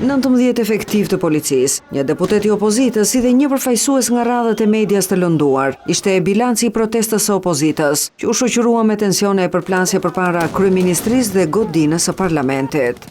19 efektivë të policisë, një deputet i opozitës si dhe një përfaqësues nga radhët e medias të lënduar, ishte bilanci i protestës së opozitës, që u shoqërua me tensione e përplasje përpara Kryeministrisë dhe godinës së Parlamentit.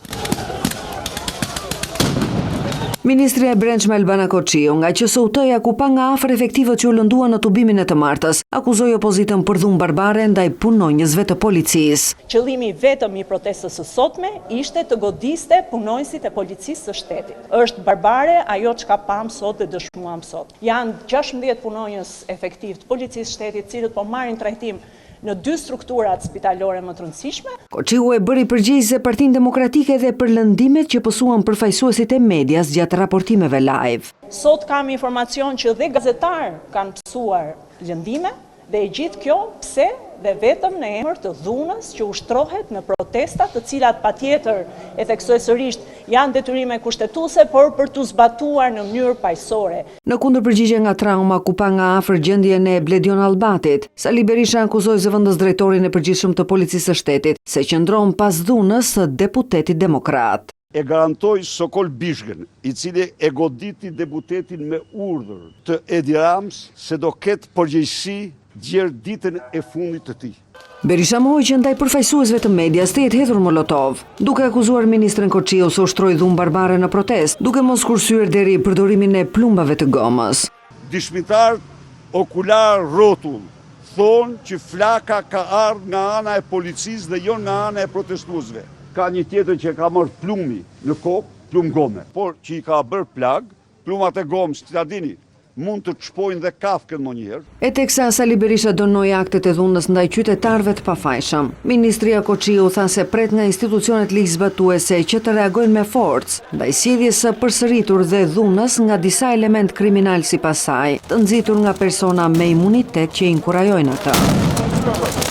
Ministrja e Brendshme Albana Koçiu, nga QSUT-ja ku pa nga afër efektivët që u lënduan në tubimin e të martës, akuzoi opozitën për dhunë barbare ndaj punonjësve të policisë. Qëllimi i vetëm i protestës së sotme ishte të godiste punonjësit e policisë së shtetit. Është barbare ajo çka pamë sot dhe dëshmuam sot. Janë 16 punonjës efektivë të policisë së shtetit, të cilët po marrin trajtim në dy strukturat spitalore më të rëndësishme. Koçiu e bëri përgjegjëse Partinë Demokratike dhe për lëndimet që pësuan përfaqësuesit e medias gjatë raportimeve live. Sot kam informacion që dhe gazetarë kanë pësuar lëndime dhe e gjithë kjo pse dhe vetëm në emër të dhunës që ushtrohet në protesta të cilat patjetër, e theksoj sërisht, janë detyrime kushtetuese, por për t'u zbatuar në mënyrë paqësore. Në kundërpërgjigje nga trauma ku pa nga afër gjendjen e Bledion Albatit, Sali Berisha akuzoi zëvendës drejtorin e përgjithshëm të Policisë së Shtetit se qëndron pas dhunës së deputetit demokrat. E garantoj Sokol Bizhgën, i cili e goditi deputetin me urdhër të Edi Ramës se do ketë përgjegjësi gjer ditën e fundit të tij. Berisha mohoi që ndaj përfaqësuesve të medias të jetë hedhur molotov, duke akuzuar ministren Koçiu se ushtroi dhunë barbare në protestë, duke mos kursyer deri përdorimin e plumbave të gomës. Dëshmitarët okularë rrotull thonë që flaka ka ardhur nga ana e policisë dhe jo nga ana e protestuesve. Ka një tjetër që e ka marrë plumbi në kokë, plumb gome, por që i ka bërë plagë, plumbat e gomës, ta dini, Mund të shpojnë dhe kafkën ndonjëherë. E teksa Sali Berisha dënoi aktet e dhunës ndaj qytetarëve të pafajshëm, ministrja Koçiu tha se pret nga institucionet ligjzbatuese që të reagojnë me forcë ndaj sjelljes së përsëritur dhe dhunës nga disa elementë kriminalë sipas saj, të nxitur nga persona me imunitet që inkurajojnë atë.